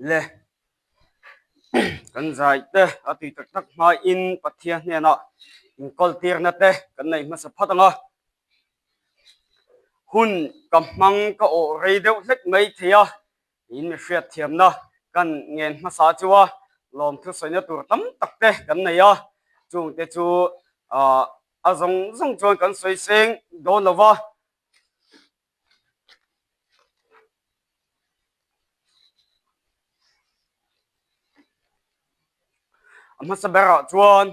Le kan zai te a tui tak tak hmain Pathian hnenah inkawl tirna te kan nei hmasa phawt ang a. Hun ka hmang ka awh rei deuh hlek mai thei a, in mi hriatthiamna kan ngen hmasa chu a lawmthu sawina tur tam tak te kan nei a, chungte chu ah a zawng zawng chuan kan sawi seng dawn lo va. A hmasa berah chuan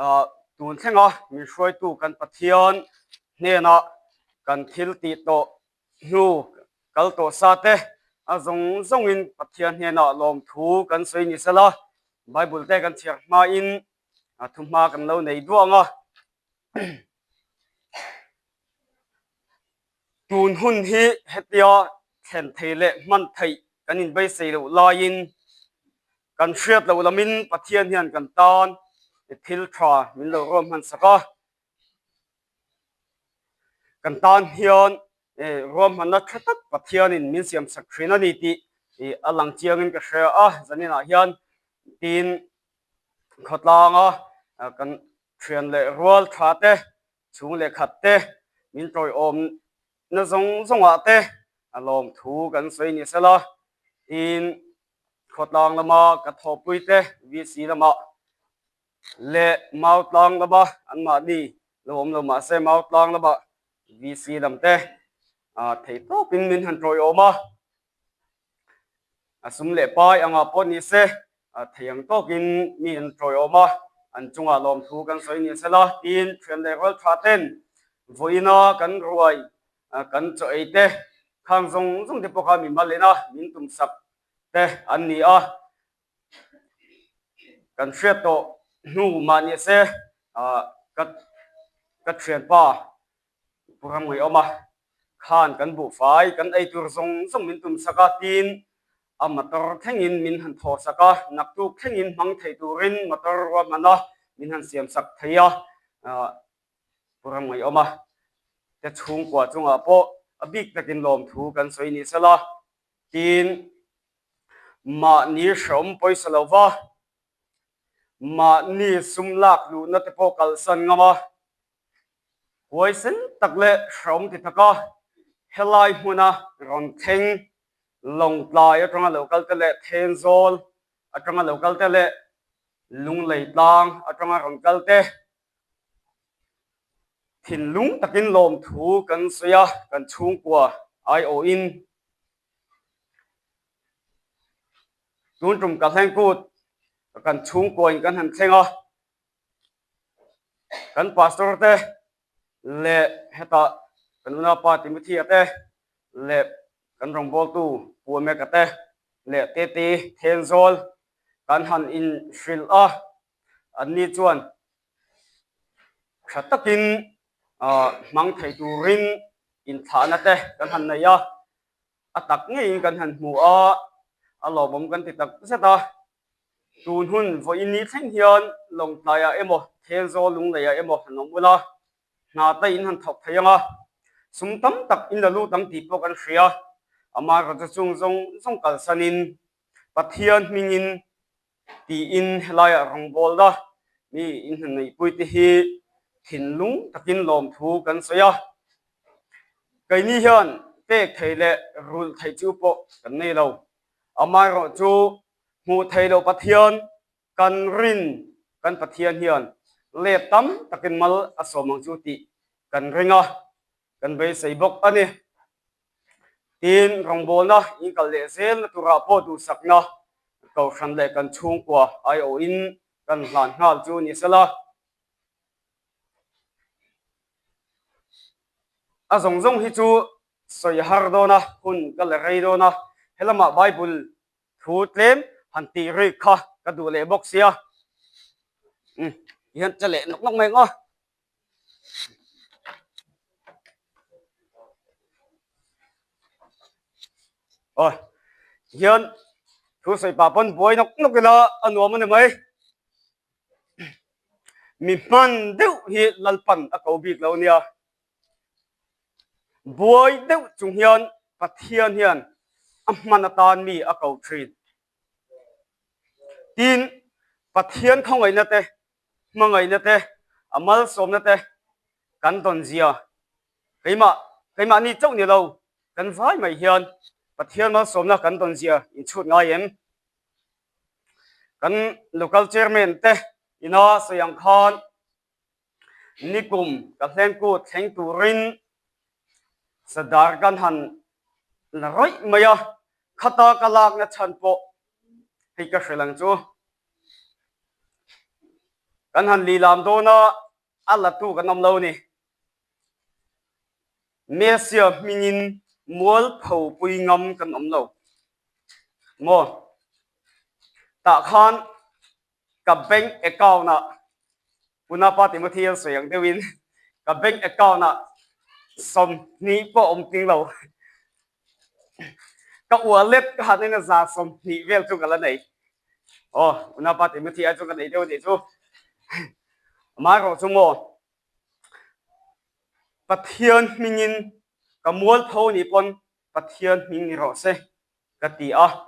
ah tun thlenga min hruaitu kan Pathian hnenah kan thil tih tawh hnu kal tawh sa te a zawng zawngin Pathian hnenah lawmthu kan sawi ni sela Bible te kan chhiar hmain a thuhma kan lo nei duah ang a. Tun hun hi hetia thlen thei leh hman theih kan inbeisei loh laiin kan hriat loh lamin Pathian hian kan tan thil tha min lo ruam hman sak a. Kan tan hian ruahmanna tha tak Pathianin min siam sak thin a ni tih a lang chiangin ka hria a. Zaninah hian tin khawtlanga kan thian leh rual tha te chhung leh khat te min tawiawm na zawng zawngah te a lawm thu kan sawi ni sela tin khawtlang lama ka thawhpui te VC lamah leh Mautlang lama anmahni lo awm lo mahse Mautlang lamah VC lam te ah theihtawpin min han tawiawm a. A sum leh pai angah pawh ni se, thei ang tawkin mi an tawiawm a, an chungah lawmthu kan sawi ni sela tiin thian leh rual tha ten vawiina kan ruai kan chaw ei te khang zawng zawng te pawh kha mi mal ina min tumsak te an ni a. Kan hriat tawh hnu mah ni se ka ka thianpa Pu Ramngaihawma khan kan buhfai kan ei tur zawng zawng min tum sak a, tin a motor thlengin min han thaw sak a, naktuk thlengin hmang thei turin motor ruahman a min han siam sak thei a, Pu Ramngaihawma te chhungkua chungah pawh a bik takin lawmthu kan sawi ni sela, tin mahni hreawm pawisa lo va, mahni sum lak luhna te pawh kalsan ngam a. Huaisen tak leh hreawm ti taka helai hmuna rawn thleng Lawngtlai atanga lo kal te leh Thenzawl atanga lo kal te leh Lunglei tlang atanga rawn kal te thinlung takin lawmthu kan sawi a, kan chhungkua aiawhin tun tum ka hleng kut kan chhungkuain kan han thleng a. Kan pastor te leh hetah kan unaupa Timothy-a te leh kan rawngbawltu Pu Ameka te leh Tete Thenzawl kan han inhrilh a, anni chuan tha takin hmang thei turin inthlahna te kan han nei a, a tak ngeiin kan han hmu a, a lawmawm kan ti tak zet a. Tun hun vawiin ni thleng hian Lawngtlaiah emaw Thenzawl Lungleiah emaw han awm ula, hna te in han thawk thei ang a, sum tam tak in la lut ang tih pawh kan hria. Amaherawhchu chung zawng zawng kalsanin Pathian hmingin tiin helaiah rawngbawlna mi in hna neihpui te hi thinlung takin lawmthu kan sawi a. Keini hian pek thei leh rulh theih chu pawh kan nei lo. Amaherawhchu Hmuh theih loh Pathian kan rin kan Pathian hian let tam takin mal a sawm ang chu tih kan ring a, kan beisei bawk a ni. Tin, rawngbawlna in kal leh zelna turah pawh duhsakna Kohhran leh kan chhungkua aiawhin kan hlan nghal chu ni sela. A zawng zawng hi chu sawi a har dawn a, hun ka la rei dawn a, helamah Bible Thu tlem han tih rik kha ka duh leh bawk sia. Umm hian che leh nawk nawk mai ang aw. Aw hian thu sawi pah pawn buai nawk nawk ila a nuam a ni mai. Mi hman deuh hi Lalpan a ko bik lo nia. Buai deuh chung hian Pathian hian a hman atan mi a ko thin. Tin, Pathian khawngaihna te, hmangaihna te, a malsawmna te kan dawn zia keimah keimahni chauh ni lo kan vai mai hian Pathian malsawmna kan dawn zia inchhut ngai em? Kan local chairman te ina sawi ang khan Nikum ka hlengku thleng turin Sadar kan han la rawih mai a, khata ka lakna chhan pawh hei ka hre lang chu. Kan han lilam dawn a, a latu kan awm lo a ni. Mesia hmingin mualpho pui ngam kan awm lo maw? Tah khan Ka bank account ah Punapa Timothy an sawi ang deuhin ka bank account ah 20 pawh awm ting lo. Ka wallet ka han en a za 20 vel chu ka la nei. Aw Punapa Timothy ai chuan ka nei deuh a nih chu. Amaherawh chu maw Pathian hmingin ka mualpho nih pawn Pathian hming ni rawh se. Ka ti a,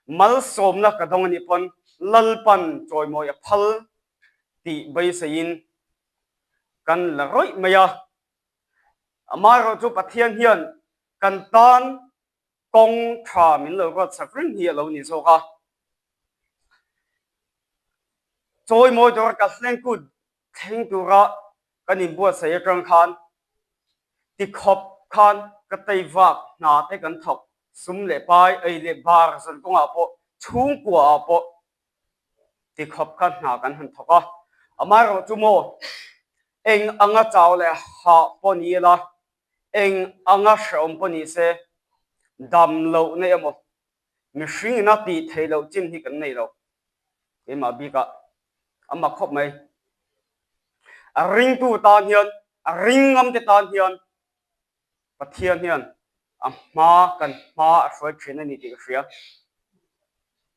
malsawmna ka dawng a nih pawn Lalpan chawimawi a phal tih beiseiin kan la rawih mai a. Amaherawh chu Pathian hian kan tan kawng tha min lo ruatsak reng hi a lo ni zawk a. Chawimawi tura ka hlengkut thleng tura kan inbuatsaih atang khan tikhawp khan ka tei vak hna te kan thawk. Sum leh pai, ei leh bar zan kawngah pawh, chhungkua ah pawh ti khawp kha hna kan han thawk a. Amaherawh chu maw, eng anga chau leh hah pawh ni ila, eng anga hrehawm pawh ni se, dam loh na emaw, mihring ina tih theih loh chin hi kan nei lo. Keimah bikah a mak khawp mai. A ringtu tan hian, a ring ngam te tan hian Pathian hian a hma kan hma a hruai thin a ni tih ka hria.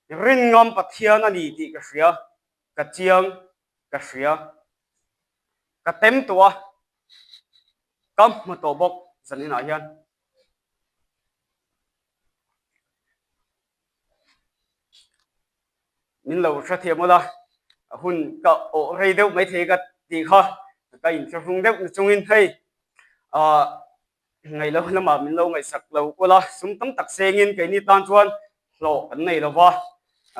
Rin ngam Pathian a ni tih ka hria, ka chiang ka hria. Ka tem tawh a, ka hmu tawh bawk zaninah hian. Min lo hrethiam ula, hun ka awh rei deuh maithei ka tih kha ka inthlahrung deuh na chungin hei ah ngaih loh lamah min lo ngaihsak lo ula, sum tam tak sengin keini tan chuan hlawh kan nei lo va,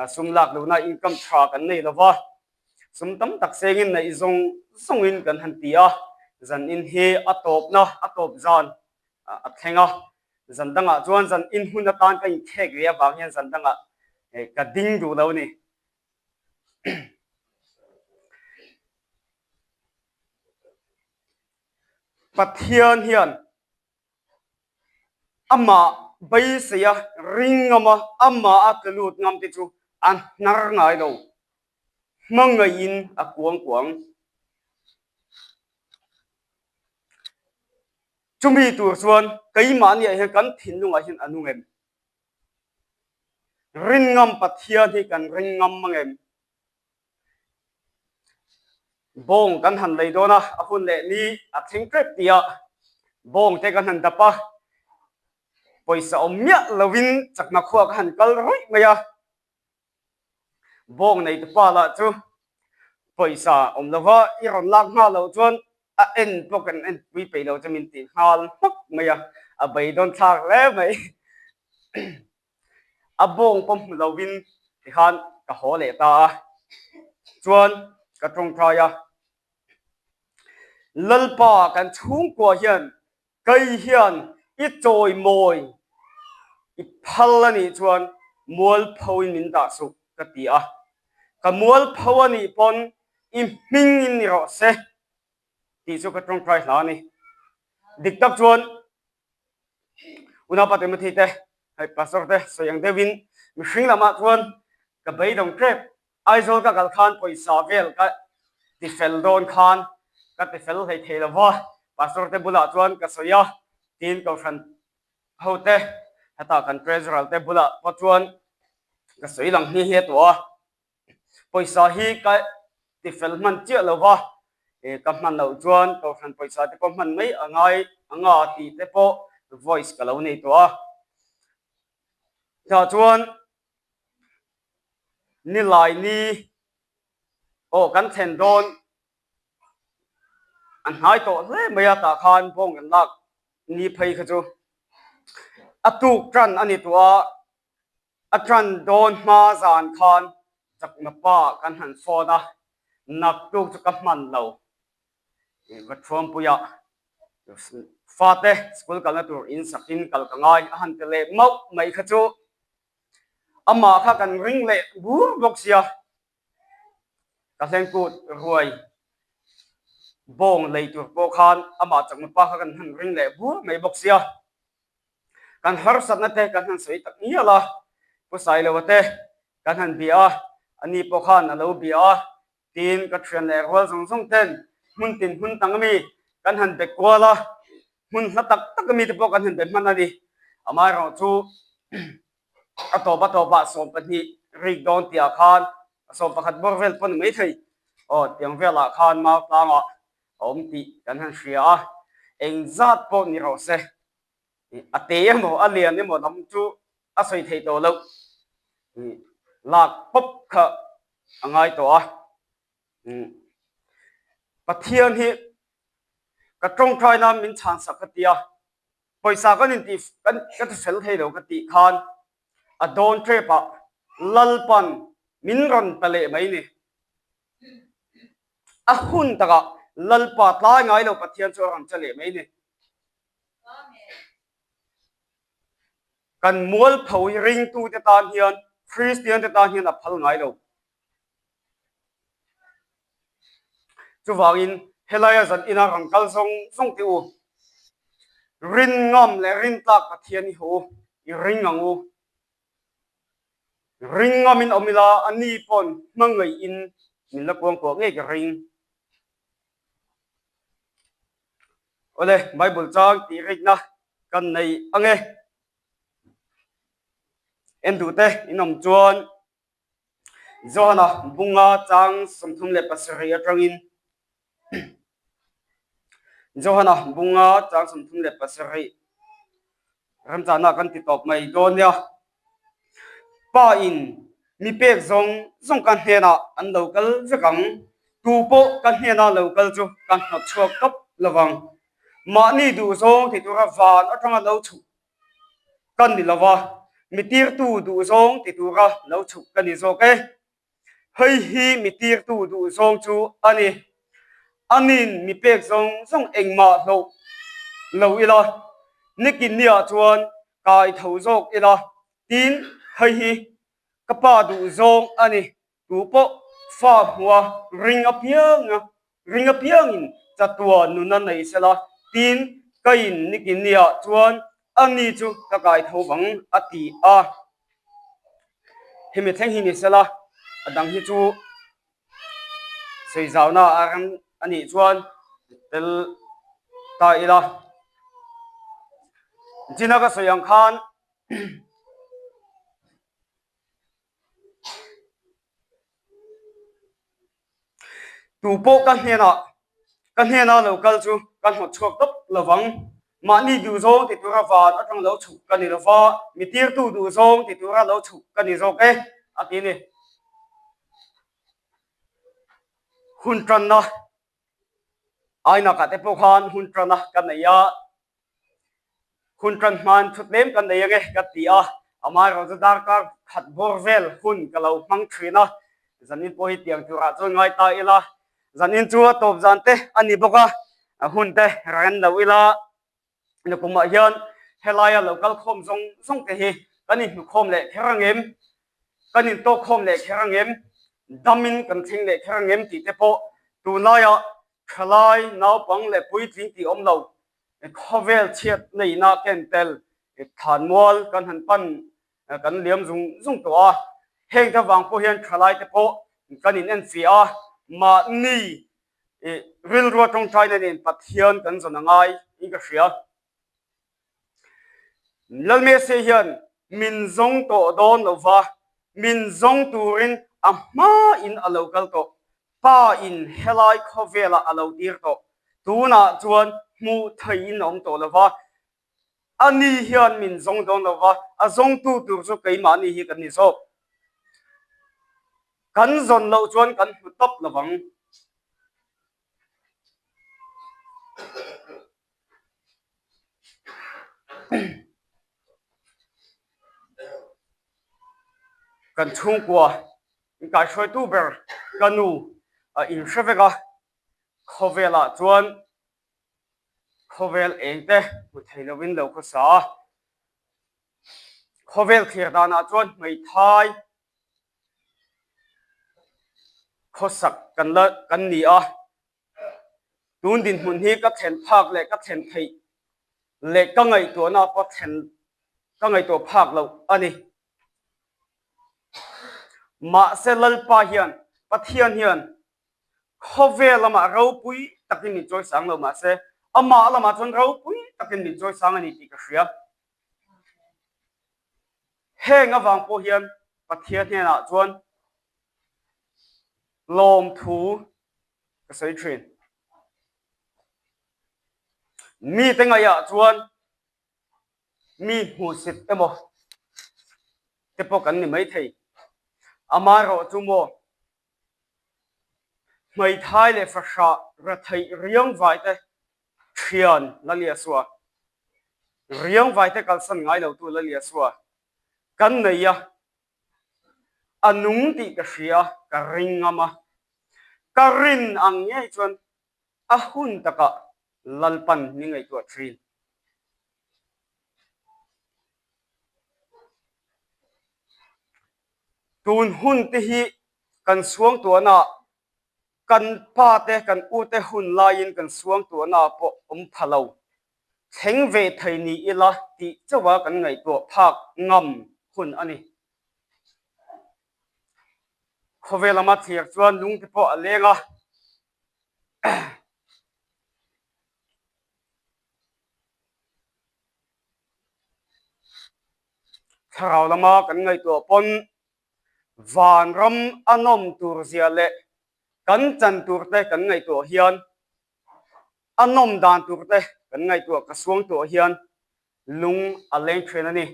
sum lak lohna income tha kan nei lo va, sum tam tak sengin neih zawng zawngin kan han ti a, zanin hi a tawpna a tawp zan a thleng a. Zan dangah chuan zan in hun atan ka inkhek ve avang hian zan dangah ka ding duh lo a ni. Pathian hian amah beiseia ring ngam a, amah a tla lut ngam te chu a hnar ngai lo. Hmangaihin a kuang kuang. Chumi tur chuan keimahniah hian kan thinlungah hian a nung em? Rin ngam Pathian hi kan ring ngam mang em? Bawng kan han lei dawn a, a hun leh ni a thleng tep tih ah bawng te kan han dap a, pawisa awm miah lovin chakna khua ka han kal rawih mai a. Bawng nei tupa lah chu pawisa awm lova i rawn lak nghal loh chuan a en pawh kan en pui peih lo chu min tih nghal hmak mai a, a beidawn thlak hle mai. A bawng pawh hmu lovin tikhan ka haw leh ta a, chuan ka tawngtai a, Lalpa kan chhungkua hian Kei hian i chawimawi i phal a nih chuan mualpho in min dah suh ka ti a, ka mualpho a nih pawn i hming in ni rawh se tih chu ka tawngtai hla a ni. Dik tak chuan Unaupa Timothy te, hei Pastor te sawi ang deuhin mihring lamah chuan ka beidawng tep Aizawl ka kal khan pawisa vel ka tifel dawn khan ka tifel hlei thei lo va, Pastor te bulah chuan ka sawi a, tin Kohhran ho te hetah kan Treasurer te bulah pawh chuan ka sawi lang nghe nghe tawh a, pawisa hi ka tifel hman chiah lo va, ka hman loh chuan Kohhran pawisa te pawh hman mai a ngai anga tih te pawh voice ka lo nei tawh a, tah chuan Nilai ni aw kan thlen dawn a hnai tawh hle mai a tah khan bawng kan lak ni phei kha chu a tuk tan a ni tawh a, a tan dawn hma zan khan chakna pa kan han phone a, naktuk chu ka hman lo va thuampuia fate school kalna tur in sakin kal ka ngai a han ti leh mauh mai kha chu. Amah kha kan ring leh bur bawk sia, ka hlengkut ruai bawng lei tur pawh khan amah chakna pa kha kan han ring leh bur mai bawk sia. Kan harsatna te kan han sawi tak ngial a, Pu Sailoa te kan han bia a, ani pawh khan a lo bia a, Tin, ka thian leh rual zawng zawng ten hmun tin hmun tang ami kan han be kual a, hmun hla tak tak ami te pawh kan han be hman a ni. Amaherawh chu a tawp a tawpah 12 rik dawn tihah khan 11 bawr vel pawh ni maithei aw tiang velah khan mau tlangah a awm tih kan han hria a, engzat pawh ni rawh se. A te emaw a lian emaw lam chu a sawi thei tawh loh lak pawp kha a ngai tawh a. Pathian hi ka tawngtai nan min chhan sak ka ti a, pawisa kan intih ka ti fel thei lo ka tih khan a dawn tep ah Lalpan min rawn pe leh mai ni. A hun takah Lalpa tlai ngai lo Pathian chu a rawn che leh mai ni. Kan mualpho hi ringtute tan hian, Kristiante tan hian a phal ngai lo. Chuvangin helaia zan ina rawn kal zawng zawng teh u. Rin ngam leh rin tlak Pathian i haw u, i ring ang u. Ring ngamin awm ila a ni pawn hmangaihin min la kuangkuah ngei ka ring. Awle, Bible chang tih rikna kan nei ang e. En duhte in awm chuan Johana bunga chang 37 atangin Johana bunga chang 37 remchana kan ti tawp mai dawn nia. Pa in mi pek zawng zawng ka hnenah an lo kal vek ang, tu pawh ka hnena lo kal chu ka hnawt chhuak tawp lo vang. Mahni duhzawng ti tura van atanga lo chhuk ka ni lo va, mi tirtu duhzawng ti tura lo chhuk ka ni zawk e. Hei hi mi tirtu duhzawng chu a ni. Anin mi pek zawng zawng engmah hlauh lo ila, nikin niah chuan kai tho zawk ila, tin hei hi ka pa duhzawng a ni. Tu pawh fa hmua ring apianga ring apiangin chatuan nuna nei sela, tin ka in nikin niah chuan ani chu ka kai tho vang a ti a. Hemi thleng hi ni sela, a dang hi chu sawizauna a rem a nih chuan tel ta ila. China ka sawi ang khan Tu pawh ka hnenah ka hnena lo kal chu ka hnawt chhuak tawp lo vang. Mahni duhzawng ti tura van atang lo chhuk ka ni lo va, mi tirtu duhzawng ti tura lo chhuk ka ni zawk e, a ti a ni. Hun tanna Ainakah te pawh khan hun tana ka nei a, hun tan hmain thu tlem ka nei ange ka ti a, amaherawhchu darkar khat bawr vel hun ka lo hmang thin a, zanin pawh hi tiang turah chuan ngai ta ila, zanin chu a tawp zan te a ni bawk a, hun te ren lo ila. Nakumah hian helaia lo kal khawm zawng zawng te hi kan inhnukhawm leh kher ang em? Kan intawkkhawm leh kher ang em? Damin kan thleng leh kher ang em tih te pawh tunlaia thalai, naupang leh puitling tih awm lo khawvel chhiat neihna ken tel thlanmual kan han pan kan liam zung zung tawh a. Heng te vang pawh hian thalai te pawh kan inenfiah a, mahni I rilrua tawngtaina nen Pathian kan zawn a ngai in ka hria. Lalmese hian min zawng tawh dawn lo va, min zawng turin a hmain a lo kal tawh. Pa in helai khawvelah a lo tir tawh. Tunah chuan hmuh theihin a awm tawh lo va, ani hian min zawng dawn lo va, a zawngtu tur chu keimahni hi kan ni zawk. Kan zawn loh chuan kan hmu tawp lo vang. Kan chhungkua inkaihruaitu ber ka nu a inhre vek a, khawvelah chuan khawvel eng te hmu thei lovin lo khawsa a. Khawvel thlir danah chuan hmeithai khawsak kan la kan ni a, tun dinhmun hi ka thlen phak leh ka thlen theih leh ka ngaihtuahna pawh thlen ka ngaihtuah phak loh a ni. Mahse Lalpa hian Pathian hian khawvel lamah ropui takin min chawi sang lo mahse amah lamah chuan ropui takin min chawi sang a ni tih ka hria. Heng avang pawh hian Pathian hnenah chuan lawmthu ka sawi thin. Mite ngaihah chuan mi hmuhsit emaw te pawh kan ni maithei. Amaherawh chu maw Hmeithai leh fahrah retheih riangvai te thian Laliasua, riangvai te kalsan ngai lo tu Laliasua kan nei a, a nung tih ka hria, ka ring ngam a, ka rin ang ngei chuan a hun takah Lalpan min ngaihtuah thin. Tun hun te hi kan suangtuahnaah kan pa te kan u te hun laiin kan suangtuahnaah pawh awm pha lo. Thleng ve thei ni ila tih chauha kan ngaihtuah phak ngam hun a ni. Khawvel lama thlir chuan lungte pawh a leng a. Thlarau lama kan ngaihtuah pawn vanram a nawm tur zia leh kan chan tur te kan ngaihtuah hian a nawm dan tur te kan ngaihtuah ka suang tuah hian lung a leng thin a ni.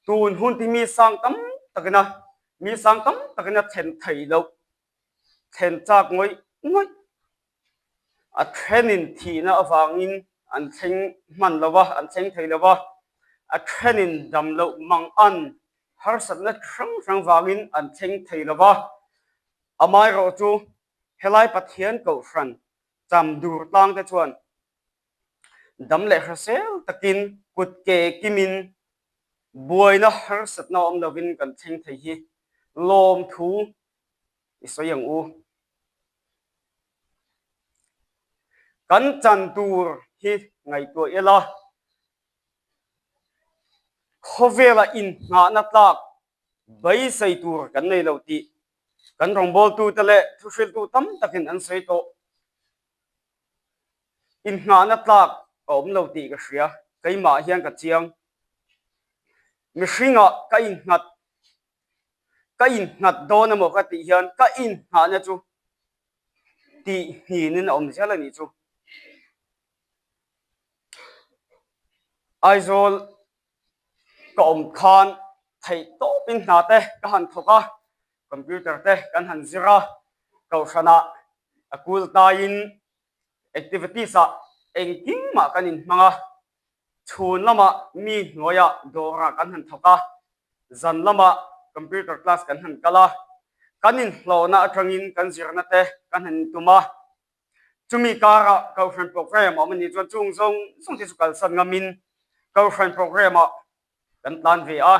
Tun hun ti mi sang tam takina mi sang tam takina thlen thei loh thlen chak ngawih ngawih a thenin thihna avangin an thleng hman lo va, an thleng thei lo va, a thenin dam loh mang an harsatna hrang hrang vangin an thleng thei lo va. Amaherawh chu helai Pathian Kohhran cham dur tlang te chuan dam leh hrisel takin kut ke kimin buaina harsatna awm lovin kan thleng thei hi lawmthu i sawi ang u. Kan chan tur hi ngaihtuah ila, khawvela inhnahna tlak beisei tur kan nei lo tih kan rawngbawltute leh thuhriltu tam takin an sawi tawh. Inhnahna tlak a awm lo tih ka hria, keimah hian ka chiang. Mihringah ka innghat Ka innghat dawn emaw ka tih hian ka inghahna chu tih hninin a awm zel a nih chu. Aizawl ka awm khan theih tawpin hna te ka han thawk a, computer te kan han zir a, kohhranah a kul taiin activities ah engkim mah kan inhmang a, chhun lamah mi hnuaiah dawrah kan han thawk a, zan lamah computer class kan han kal a, kan inhlawhna atangin kan zirna te kan han intum a, chumi karah Kohhran program a awm a nih chuan chung zawng zawng te chu kalsan ngamin Kohhran program ah kan tlan ve a.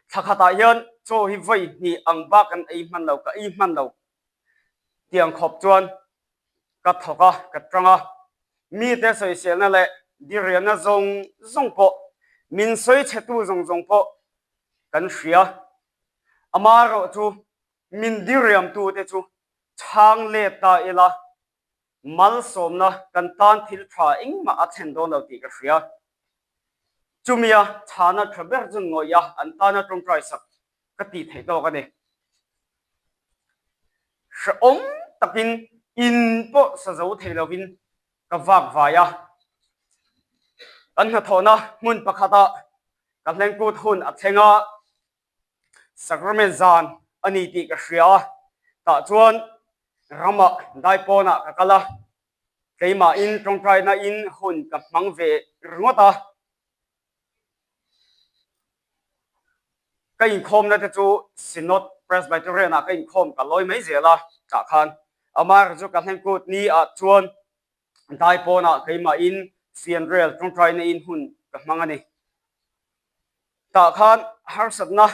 Thla khatah hian chaw hi vawi hnih ang bak kan ei hman lo, ka ei hman lo tiang khawp chuan ka thawk a, ka tang a. Mite sawiselna leh dirianna zawng zawng pawh, min sawi chhetu zawng zawng pawh kan hria. Amaherawh chu min diriamtute chu chhang let ta ila Malsawmna kan tan thil tha engmah a thlen dawn lo tih ka hria. Chumia chhana tha ber chu ngawih a, an tana tawngtai sak ka tih theih tawk a ni. Hrehawm takin in pawh sa zo thei lovin ka vak vai a. Kan hnathawhna hmun pakhatah ka hlengkut hun a thleng a. Sacrament zan a ni tih ka hria a, tah chuan ramah daipawnah ka kal a, keimahin tawngtaina in hun ka hmang ve ringawt a, ka inkhawmna te chu Synod Presbyterian ah ka inkhawm ka lawi mai zel a, tah khan amaherawhchu ka hlengkut ni ah chuan daipawnah keimahin fianrial tawngtaina in hun ka hmang a ni. Tah khan harsatna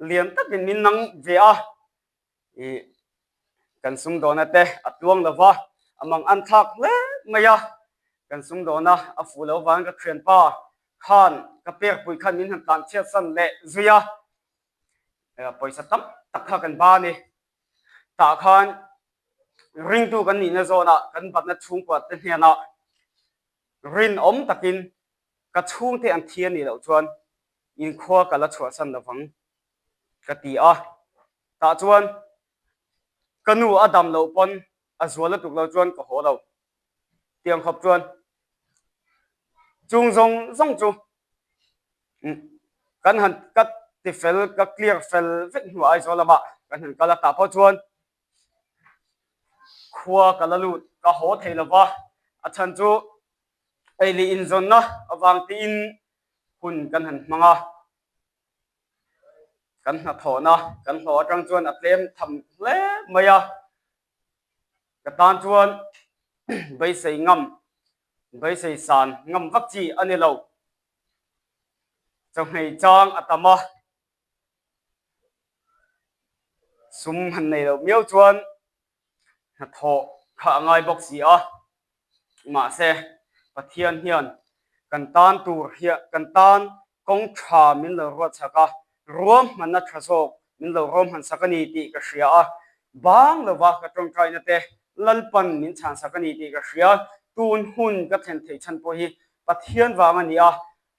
lian takin min nang ve a, ih kan sumdawna te a tluang lo va, a mang an thlak hle mai a, kan sumdawna a fuh lo vang ka thianpa khan ka pekpui khan min han tlan chhiat san leh zui a, pawisa tam tak kha kan ba a ni. Tah khan ringtu kan nihna zawnah kan batna chhungkua te hnenah rinawm takin Ka chhungte an thi a nih loh chuan inkhua ka la chhuahsan lovang ka ti a, tah chuan ka nu a dam loh pawn a zual lutuk lo chuan ka haw lo tiang khawp chuan chung zawng zawng chu kan han ka ti fel ka clear fel vek hnuah Aizawl lamah kan han kal a, tah pawh chuan khua ka la lut ka haw thei lova a chhan chu Ei leh inzawnna avang tiin hun kan han hmang a, kan hnathawhna kan hlawh atang chuan a tlem tham hle mai a, ka tan chuan beisei ngam, beisei san ngam vak chi a ni lo. Chawhmeh chang a tam a, sum han nei loh miau chuan hnathawh kha a ngai bawk si a. Mahse, Pathian hian kan tan tur hian kan tan kawng tha min lo ruat chak a, ruahmanna tha zawk min lo ruahman sak a ni tih ka hria a. Bang lova ka tawngtaina te Lalpan min chhan sak a ni tih ka hria. Tun hun ka thlen theih chhan pawh hi Pathian vang a ni a,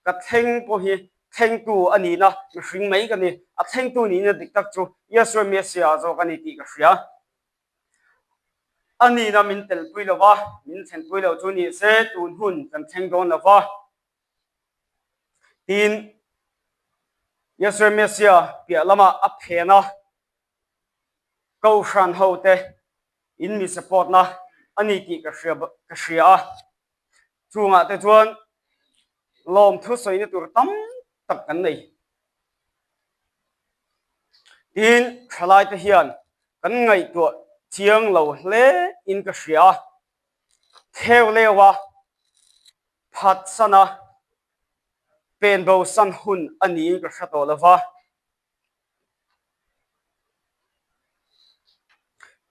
ka thleng pawh hi thlengtu a nihna mihring mai ka ni. A thlengtu nihna dik tak chu Yeshua Messiah zawk a ni tih ka hria. A nihna min telpui lo va, min thlenpui lo chu ni se tun hun kan thleng dawn lo va. Tin, Yeshua Messiah piah lamah a phen a, Kohhran hote in mi support na a ni tih ka hria ka hria a, chungah te chuan lawmthu sawina tur tam tak kan nei. Tin, thalai te hian kan ngaihtuah chiang lo hle in ka hria a, theu leu a, phatsan a, pen bo san hun a niin ka hre tawh lo va.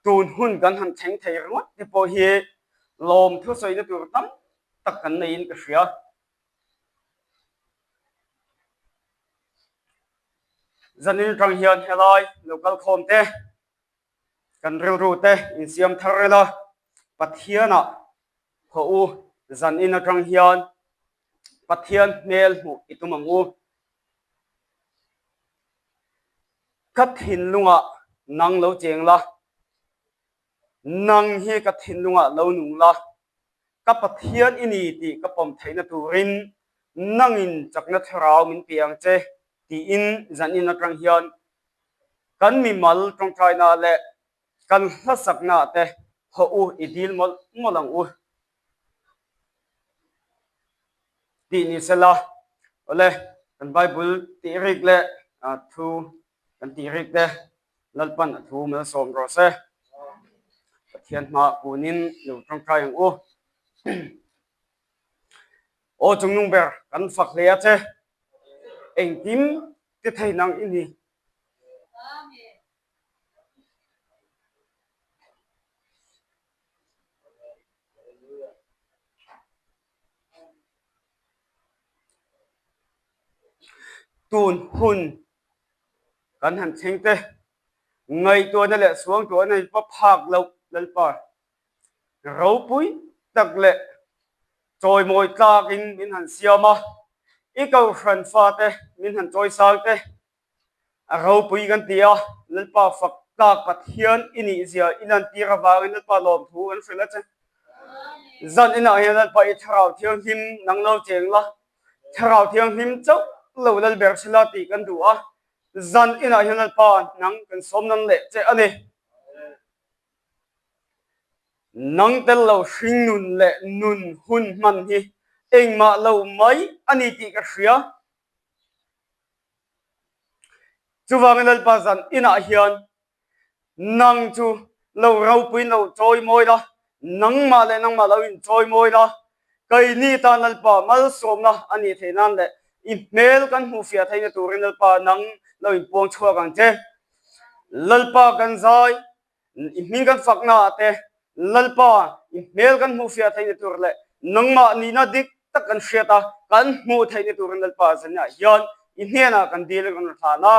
Tun hun kan han thleng thei ringawt te pawh hi lawm thusawina tur tam tak kan neiin ka hria. Zanin atang hian helai lo kal khawm te, kan rilru te insiam thar ila Pathianah haw u zanin atang hian Pathian hmel hmuh i tum ang u. Ka thinlungah nang lo cheng la, nang hi ka thinlungah lo nung la, ka Pathian i ni tih ka pawm theihna turin nangin chakna thlarau min pe ang che tiin zanin atang hian kan mimal tawngtaina leh kan hlasakna te haw u i dil mawlh mawlh ang u tih ni sela awle kan Bible tih rik leh thu kan tih rik te Lalpan a thu malsawm rawh se. Pathian hma kunin lo tawngtai ang u. Aw chungnung ber kan fak hle a che. Engkim ti thei nang i ni. Tun hun kan han thleng te ngaihtuahna leh suangtuahna in pa phak loh Lalpa ropui tak leh chawimawi tlakin min han siam a, i kohhran fate min han chawisang te A ropui kan ti a, Lalpa fak tlak Pathian i nih zia i lantir avangin Lalpa lawmthu kan hrilh a che. Zan inah hian Lalpa i Thlarau Thianghlim nang lo cheng la, Thlarau Thianghlim chauh lo lal ber sila tih kan duh a, zan inah hian Lalpa nang kan sawm nan leh che a ni. Nang tel lo hringnun leh nun hun hman hi engmah lo mai a ni tih ka hria. Chuvangin Lalpa zan inah hian nang chu lo ropuiin lo chawi mawi la, nangmah leh nangmah lo inchawi mawi la, keini tan Lalpa malsawmna a nih theih nan leh i hmel kan hmuh fiah theihna turin Lalpa nang lo inpuang chhuak ang che. Lalpa kan zai I hming kan fakna ah te Lalpa i hmel kan hmuh fiah theihna tur leh nangmah nihna dik tak kan hriat a, kan hmuh theihna turin Lalpa zaniah hian i hnenah kan dil in kan rawn hlan a.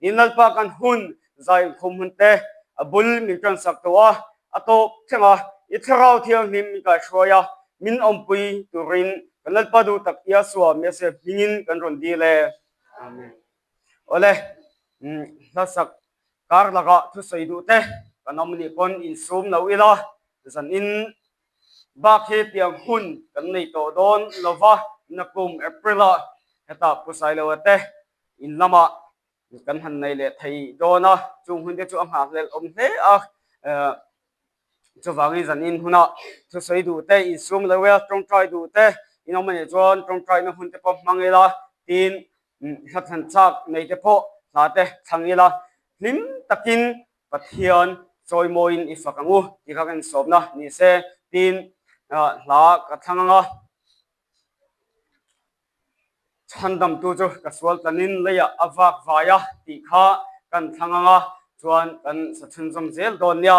Ni Lalpa kan hun zai inkhawm hun te a bul min tansak tawh a, a tawp thleng a, i Thlarau Thianghlim min kaihruai a, min awmpui turin kan Lalpa duh tak Iasua Messiah hmingin kan rawn dil e. Amen. Awle, hlasak kar lakah thusawi duh te kan awm anih pawn insum lo ila, zanin bak hi tiang hun kan nei tawh dawn lova, nakum April ah hetah Pu Sailoa te in lamah kan han nei leh thei dawn a, chung hun te chu a nghahhlelh awm hle a, Chuvangin zanin hunah thusawi duh te, insum lo ila, tawngtai duh te in awm anih chuan tawngtaina hun te pawh hmang ila, tin hla thlan chak nei te pawh hla te thlang ila, hlim takin Pathian chawimawiin i fak ang u tih kha ka insawmna ni se, tin hla ka thlang ang a. Chhandamtu chu ka sual tlanin leiah a vak vai a tih kha kan thlang ang a, chuan kan sa chhunzawm zel dawn nia.